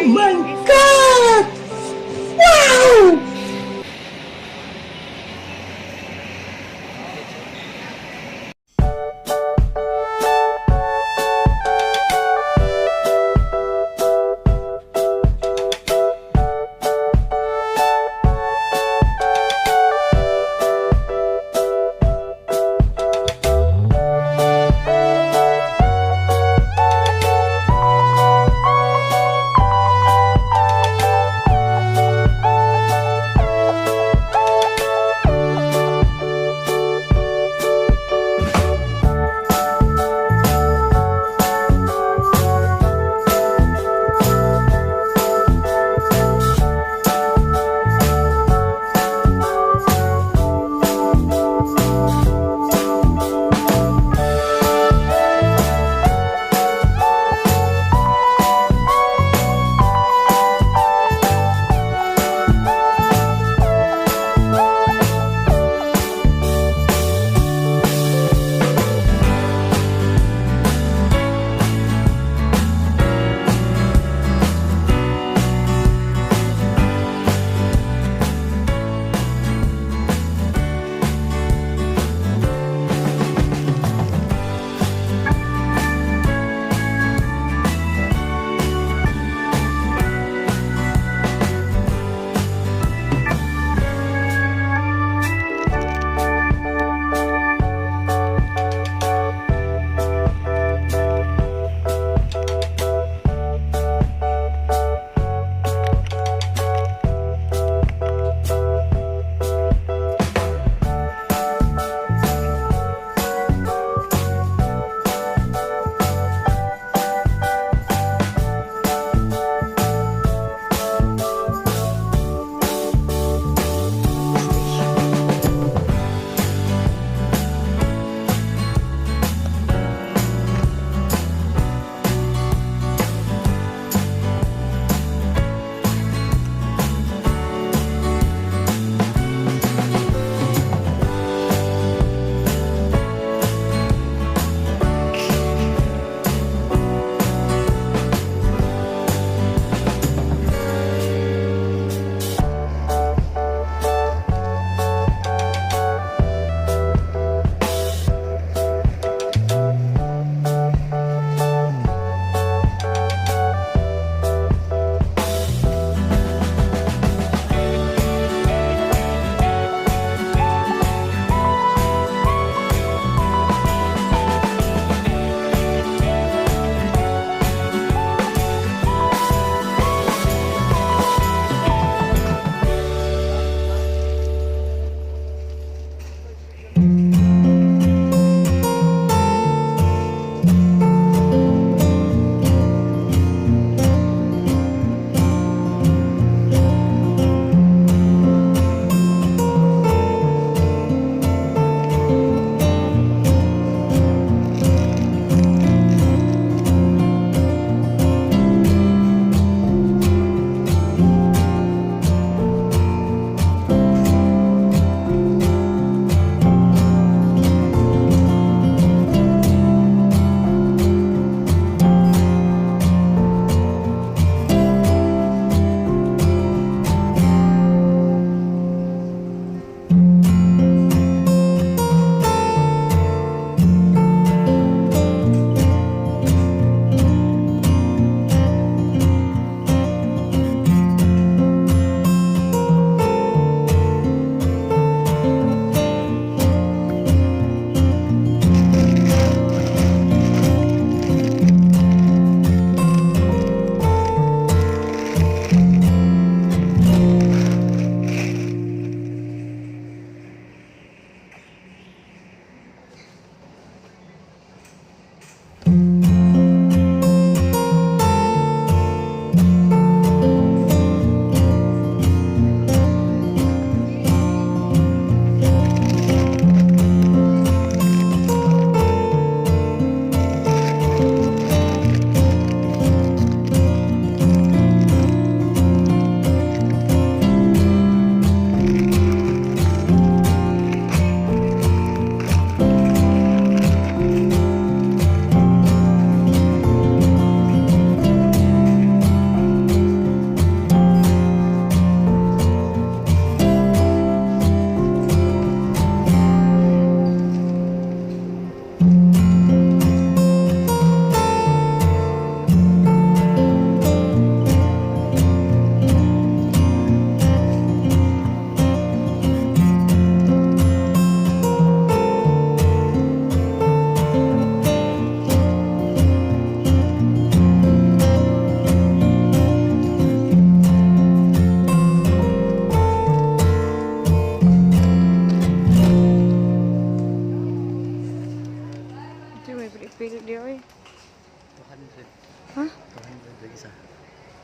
My God! Wow!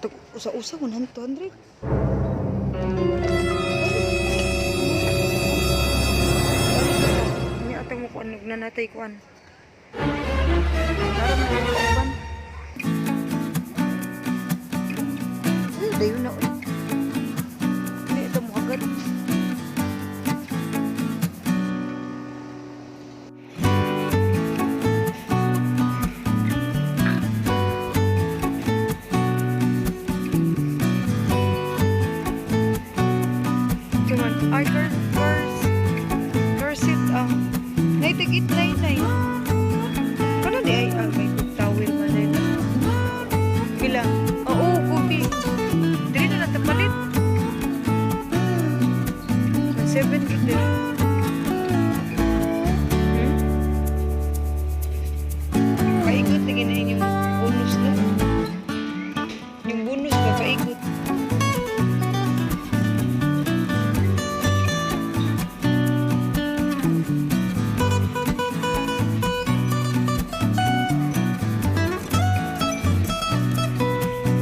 Tag usa-usa 100, 200. Ni atong mo kuan na natay kuan. Para man ang kauban. Ay, dayon na oy. Hindi ito mo agad. Come on. Ay, car seat ah. Naitigit na nay. Kano di ay ah, may towel man na ito. Pila? Oo, kopi. Dili na natapalit. 7 gid. Paikot na ginahin yung bonus na. Yung bonus ba paikot?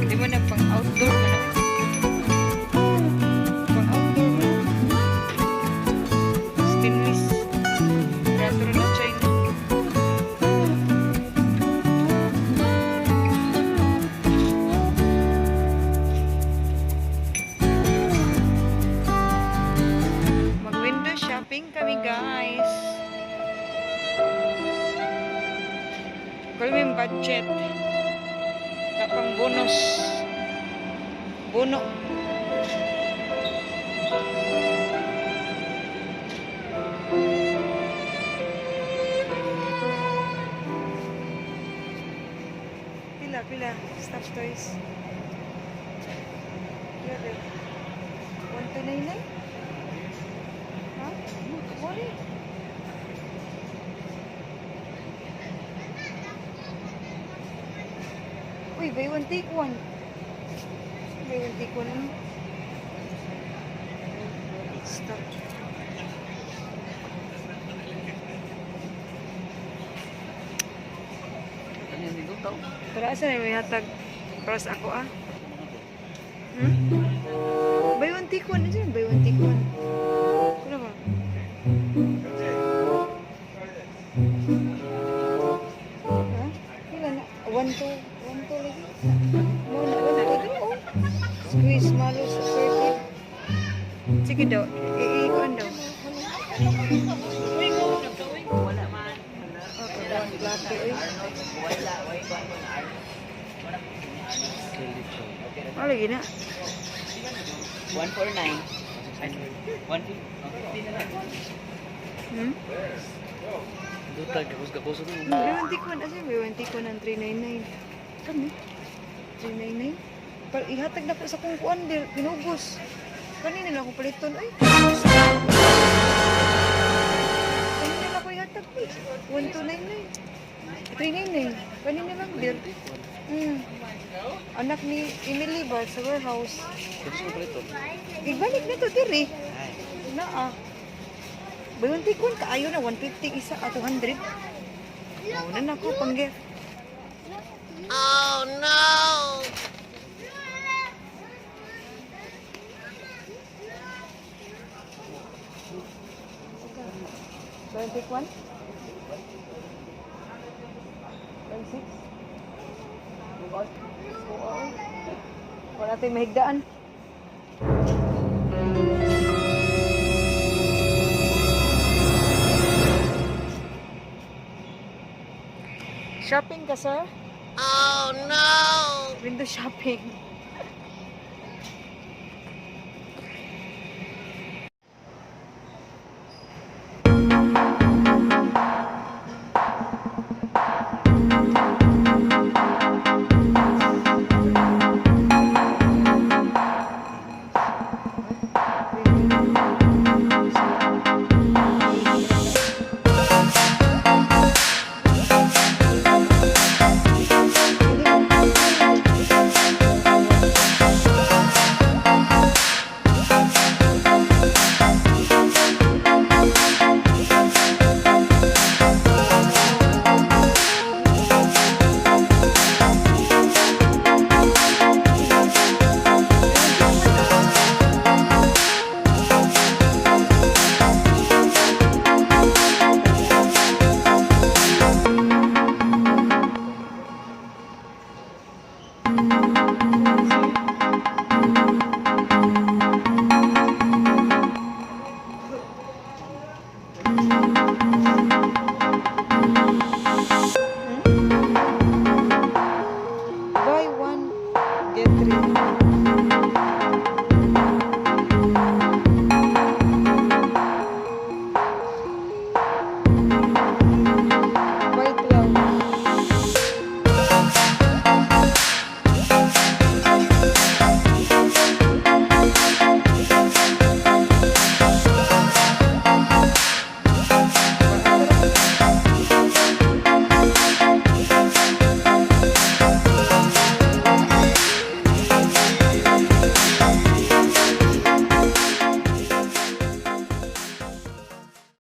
Di mo na pang outdoor man ako. Pang outdoor man. Stainless. Rato na China. Mag-window shopping kami, guys. Kami yung budget. Kapang bonus. Bono. Pila, pila. Stuffed toys. Pila, pila. 1299? Ha? Mori. Uy, buy one take one. Buy one take one ano? Stop. Pero asa na may hatag? Para sa ako ah. Buy one take one. Ano yun? Buy one take one. Ano ba? Ha? Pila na? One two. One two lagi. Mo na one two di oh. Squeeze malo sa 30. Sige daw. I-ikuan daw. Wala man. Okay, one fluffy oy. Wala, wala, wala. Oh, lagi na. 149. Ay, 150. 150 na lang. Duta, gakos gakos na. Buy one take one. Asa yung buy one take one ang 399? Kami? 399? Par ihatag na ko sa kong kuan dir, pinugos. Kanina lang ako paliton ay. Kanina lang ako ihatag eh. 1299. 399. Kanina lang dir. Anak ni Emily ba sa warehouse. Gakos ko paliton. Ibalik na to diri. Ay, Naa. Buy one take one kaayo na 150 isa ah 200. Oh, na nako pang gift. Oh no! Buy one take one? Buy six? Oo. Wala tayong mahigdaan. Shopping ka, sir? Oh no! Window shopping. Year 3.